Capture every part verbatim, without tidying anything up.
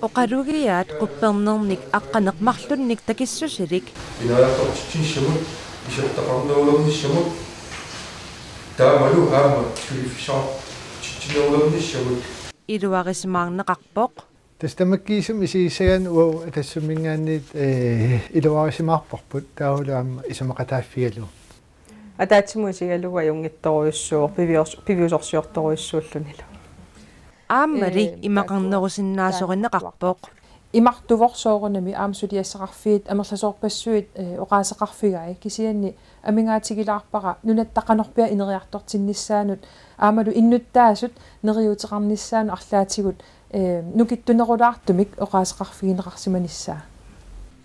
Oqalugiaat quppernernik aqqaneq-marlunnik takissusilik. Ineriartortitsinissamut, isertaqarnerulernissamut, taamalu aamma suliffissaqartitsinerulernissamut. Iluarisimaarneqarpoq. Tassa tamakkiisumik isigissagaanni uagut Atassumminngaanniit, ee, iluarisimaarparput taavalu aamma isumaqataaffigalugu. Ataatsimut isigalugu ajunngitsorujussuuvoq pivius-, piviusorsiortorujussuullunilu. Aammali Ee, imaqarnerusinnaasorineqarpoq. Imartuvoq soorunami aamma suliassaqarfiit amerlasoorpassuit, ee, oqaaseqarfigai, kisianni amigaatigilaarpara nunatta qanorpiaq ineriartortinnissaanut aammalu innuttaasut neriuuteqarnissaannut arlaatigut, ee, nukittunerulaartumik oqaaseqarfigineqarsimanissaa.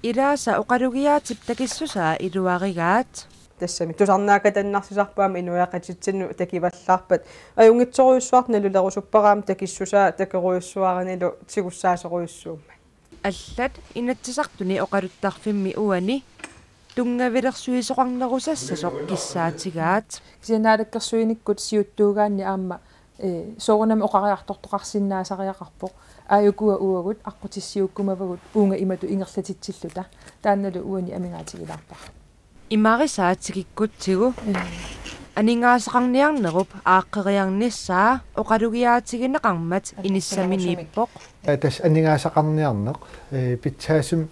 Ilaasa oqalugiaatip takissusaa iluarigaat. Tassami tusarnaakatut narsisarput aamma inuiaqatitsinnut takivallaarpat ajunngitsorujussuartut nalulerusuppara aamma takissusaa takorujussuaranilu tigussaasorujussuummat. Allat Inatsisartuni oqaluttarfimmi uani tunngavilersuisoqarnerusassasoq kissaatigaat. Kisianni naalakkersuinikkut siuttuugaanni aamma, ee, soorunami oqariartortoqarsinnaasariaqarpoq. Aajukua uagut aqqutissiuukkumavagut uunga imatut ingerlatitsilluta. Taannalu uani amigaatigilaarpara. Imarisaat tikikkutsigu. Aningaasaqarniarnerup aaqqeriarnissaa oqalugiaatigineqarmat inissaminiippoq. Aa, tassa aningaasaqarniarneq, ee, pitsaasumik,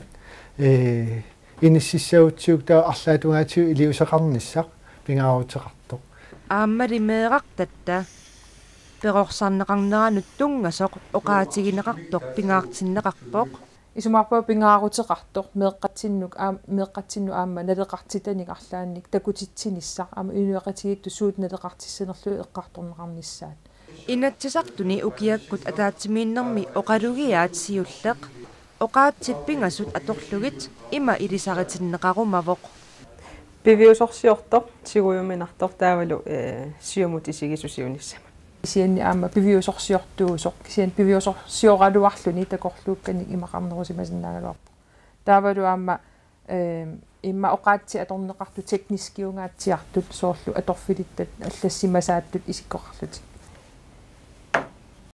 ee, inississagutsigu taava arlaatungaatigut iliuuseqarnissaq pingaaruteqartoq. Aammali meerartatta perorsarneqarneranut tunngasoq oqaatigineqartoq pingaartinneqarpoq. Isumaqarpunga pingaaruteqartoq meeqqatsinnut aam-, meeqqatsinnut aamma naleqartitanik arlaannik takutitsinissaq aamma inuiaqatigiittut suut naleqartissanerlugit eqqartorneqarnissaat. Inatsisartuni ukiakkut ataatsimiinnermi oqalugiaat siulleq oqaatsit pingasut atorlugit ima ilisaritinneqarumavoq. Piviusorsiortoq, tigujuminartoq taavalu, ee, siumut isigisoq siunissamut. Kisianni aamma piviusorsiortuusoq, kisianni piviusorsioraluarluni takorluukkanik imaqarnerusimasinnaagaluarpoq. Taavalu aamma, ee, imma oqaatsit atorneqartut tekniskiungaatsiartut soorlu atorfilittat allassimasaattut isikkoqarlutik.